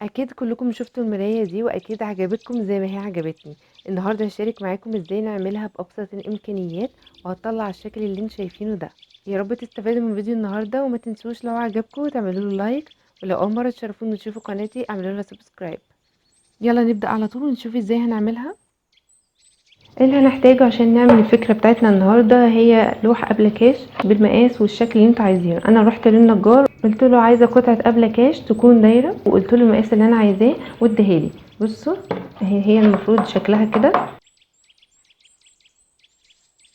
أكيد كلكم شفتوا المراية دي وأكيد عجبتكم زي ما هي عجبتني. النهاردة هشارك معاكم ازاي نعملها بأبسط الإمكانيات وهتطلع الشكل اللي انتوا شايفينه ده. يا رب تستفادوا من فيديو النهاردة، وما تنسوش لو عجبكم تعملوا له like، ولو أول مرة تشرفوني وتشوفوا قناتي اعملوا لها subscribe. يلا نبدأ على طول ونشوف ازاي هنعملها. اللي هنحتاجه عشان نعمل الفكرة بتاعتنا النهاردة هي لوح أبلكاش بالمقاس والشكل اللي انتوا عايزينه. انا رحت للنجار قلت له عايزة قطعة أبلكاش تكون دايرة، وقلت له المقاس اللي انا عايزاه واديها لي. بصوا اهي، هي المفروض شكلها كده.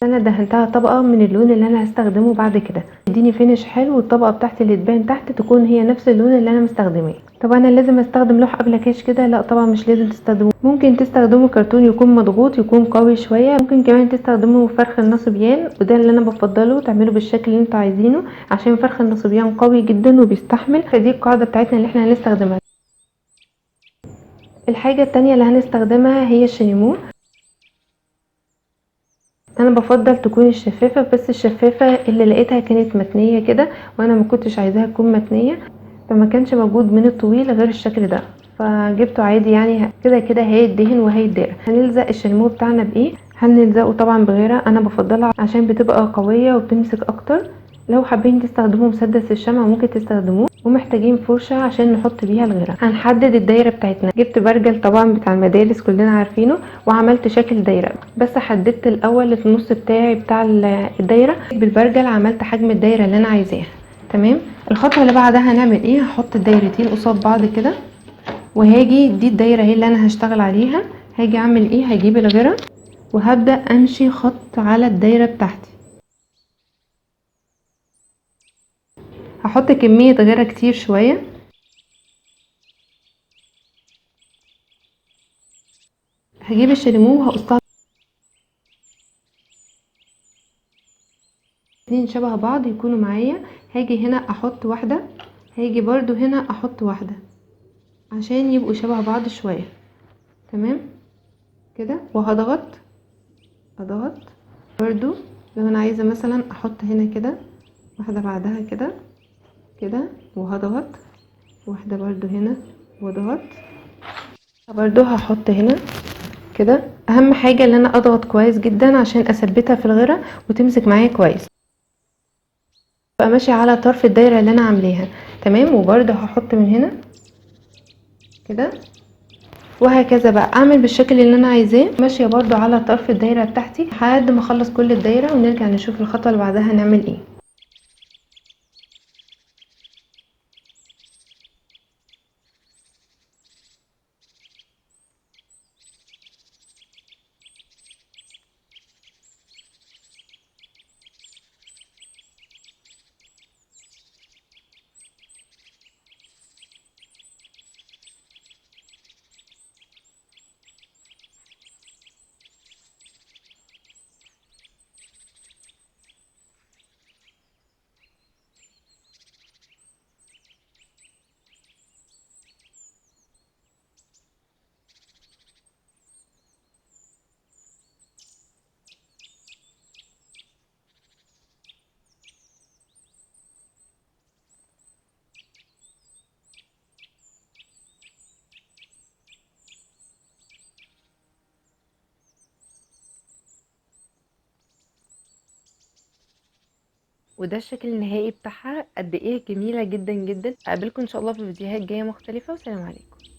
انا دهنتها طبقة من اللون اللي انا هستخدمه بعد كده، اديني finish حلو، والطبقة بتاعتي اللي تبان تحت تكون هي نفس اللون اللي انا مستخدماه. طب انا لازم استخدم لوح أبلكاش كده؟ لا طبعا مش لازم تستخدموه، ممكن تستخدموا كرتون يكون مضغوط يكون قوي شوية، ممكن كمان تستخدموا فرخ النصبيان، وده اللي انا بفضله، تعملوا بالشكل اللي انتوا عايزينه عشان فرخ النصبيان قوي جدا وبيستحمل. فدي القاعدة بتاعتنا اللي احنا هنستخدمها. الحاجة التانية اللي هنستخدمها هي الشاليمو. انا بفضل تكون الشفافة، بس الشفافة اللي لقيتها كانت متنية كده، وانا ما كنتش عايزاها تكون متنية، فما كانش موجود من الطويل غير الشكل ده، فجبته عادي كده كده هيدهن وهيدار. هنلزق الشاليمو بتاعنا بايه؟ هنلزقه طبعا بغيره، انا بفضلها عشان بتبقى قوية وبتمسك اكتر. لو حابين تستخدموا مسدس الشمع ممكن تستخدموه، ومحتاجين فرشة عشان نحط بيها الغيرة. هنحدد الدايرة بتاعتنا. جبت برجل طبعا بتاع المدارس كلنا عارفينه، وعملت شكل دايرة، بس حددت الاول النص بتاعي بتاع الدايرة بالبرجل، عملت حجم الدايرة اللي انا عايزاها. تمام. الخطوة اللي بعدها هنعمل ايه؟ هحط الدايرتين قصاد بعض كده، وهاجي دي الدايرة هي اللي انا هشتغل عليها. هاجي اعمل ايه؟ هجيب الغيرة وهبدأ امشي خط على الدايرة بتاعتي. هحط كمية غيرة كتير شوية. هجيب الشاليمو وهقصها اتنين شبه بعض يكونوا معايا. هاجي هنا احط واحدة، هاجي برضو هنا احط واحدة عشان يبقوا شبه بعض شوية. تمام كده. وهضغط، اضغط برضو. لو انا عايزة مثلا احط هنا كده واحدة بعدها كده كده، وهضغط واحدة برضو هنا واضغط برضو، هحط هنا كده. اهم حاجة ان انا اضغط كويس جدا عشان اثبتها في الغيرة وتمسك معايا كويس، ابقى ماشية على طرف الدايرة اللي انا عاملاها. تمام. وبرضو هحط من هنا كده، وهكذا بقى اعمل بالشكل اللي انا عايزاه، ماشية برضو على طرف الدايرة بتاعتي لحد ما اخلص كل الدايرة، ونرجع نشوف الخطوة اللي بعدها هنعمل ايه. وده الشكل النهائي بتاعها، قد ايه جميلة جدا جدا. اقابلكم ان شاء الله في فيديوهات جاية مختلفة، والسلام عليكم.